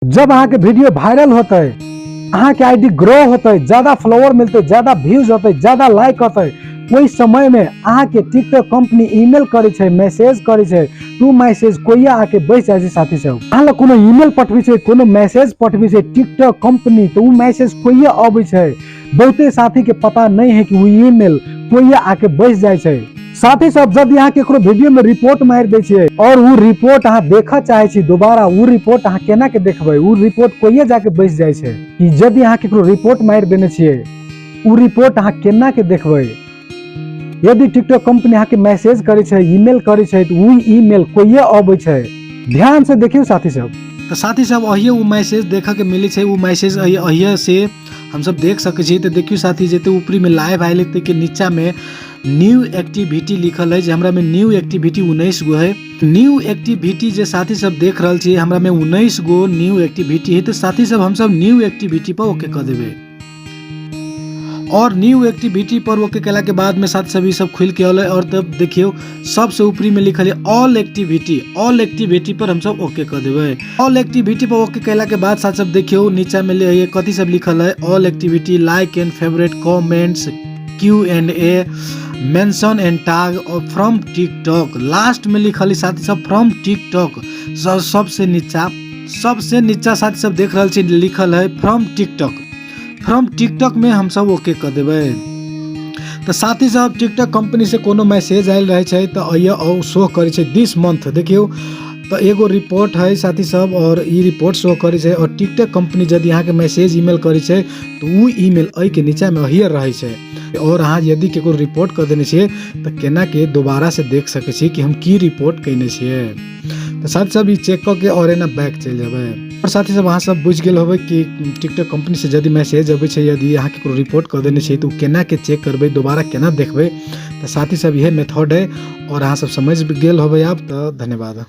जब अहाँके video viral होतै, अहाँके आईडी ग्रो होतै, ज्यादा फॉलोअर मिलतै, ज्यादा व्यूज होतै, ज्यादा लाइक होतै, ओहि समय में अहाँके टिकटॉक कंपनी ईमेल करै छै, मैसेज करै छै। टू मैसेज कोइया आके बैस जाइ छै। साथी सब, अहाँ लग कोनो ईमेल पठबै छै, कोनो मैसेज पठबै छै टिकटॉक कंपनी, तऽ ओ मैसेज कोइया अबै छै। बहुते साथी के पता नहीं है कि ओ ईमेल कोइया आके बैस जाइ छै। साथी सब, जब अहाँ केकरो वीडियो में रिपोर्ट मारि दै छियै और उ रिपोर्ट अहाँ देखऽ चाहे छी दोबारा, उ रिपोर्ट अहाँ केना के देखबै? उ रिपोर्ट कोइया जाके बैस जाइ छै कि यदि अहाँ केकरो रिपोर्ट मारि देने छियै, उ रिपोर्ट अहाँ केना के देखबै? यदि टिकटॉक कंपनी अहाँके मैसेज करै छै, ईमेल करै छै, तऽ उ ईमेल कोइया अबै छै। ध्यान से देखियौ साथी सब। तऽ साथी सब, अहिये उ मैसेज देखऽ के मिलै छै। उ मैसेज अहिये से हमसब देख सकै छी। तऽ देखियौ साथी, जते ऊपरी में लाइव आयल है, के नीचा में न्यू एक्टिविटी लिखल है, जे हमरा में न्यू एक्टिविटी 19 गो है। न्यू एक्टिविटी जे साथी सब देख रहल छी, हमरा में 19 गो न्यू एक्टिविटी है। तऽ साथी सब, हमसब न्यू एक्टिविटी पर ओके कऽ देबै और न्यू एक्टिविटी पर ओके केला के बाद में साथी सब, ई सब खुलि के अलै और तब देखियौ, सबसे ऊपरी में लिखल है ऑल एक्टिविटी। ऑल एक्टिविटी पर हमसब ओके कऽ देबै। ऑल एक्टिविटी पर ओके केला के बाद साथ सब, देखियौ, नीचा में ले कथी सब लिखल है: all activity, like and favourite, comments, Q and A, mention and tag और फ्रॉम टिकटॉक। लास्ट में लिखल है साथी सब, फ्रॉम टिकटॉक। सबसे नीचा, सबसे नीचा साथी सब देख रहल छी, लिखल है फ्रॉम टिकटॉक। फ्रॉम टिकटॉक में हमसब ओके कऽ देबै। तऽ साथी सब, टिकटॉक कंपनी से कोनो मैसेज आयल रहै छै तऽ अइए शो करै छै। दिस मंथ देखियौ तऽ एगो रिपोर्ट है साथी सब और ई रिपोर्ट शो करै छै। और टिकटॉक कंपनी यदि अहाँके मैसेज, ईमेल करै छै तऽ उ ईमेल एहिके नीचामे अहिए रहै छै। और अहाँ यदि केकरो रिपोर्ट कऽ देने छियै तऽ केना के दोबारा से देख सकै छी कि हम की रिपोर्ट कयने छियै? तऽ साथी सब, ई चेक कऽ के और एना बैक चलि जेबै। और साथी सब, अहाँ सब बुझि गेल होबै कि टिकटॉक कंपनी से यदि मैसेज अबै छै, यदि अहाँ केकरो रिपोर्ट कऽ देने छियै, तऽ ओ केना के चेक करबै, दोबारा केना देखबै? तऽ साथी सब, इहे मेथड है और अहाँ सब समझि गेल होबै आब। तऽ धन्यवाद।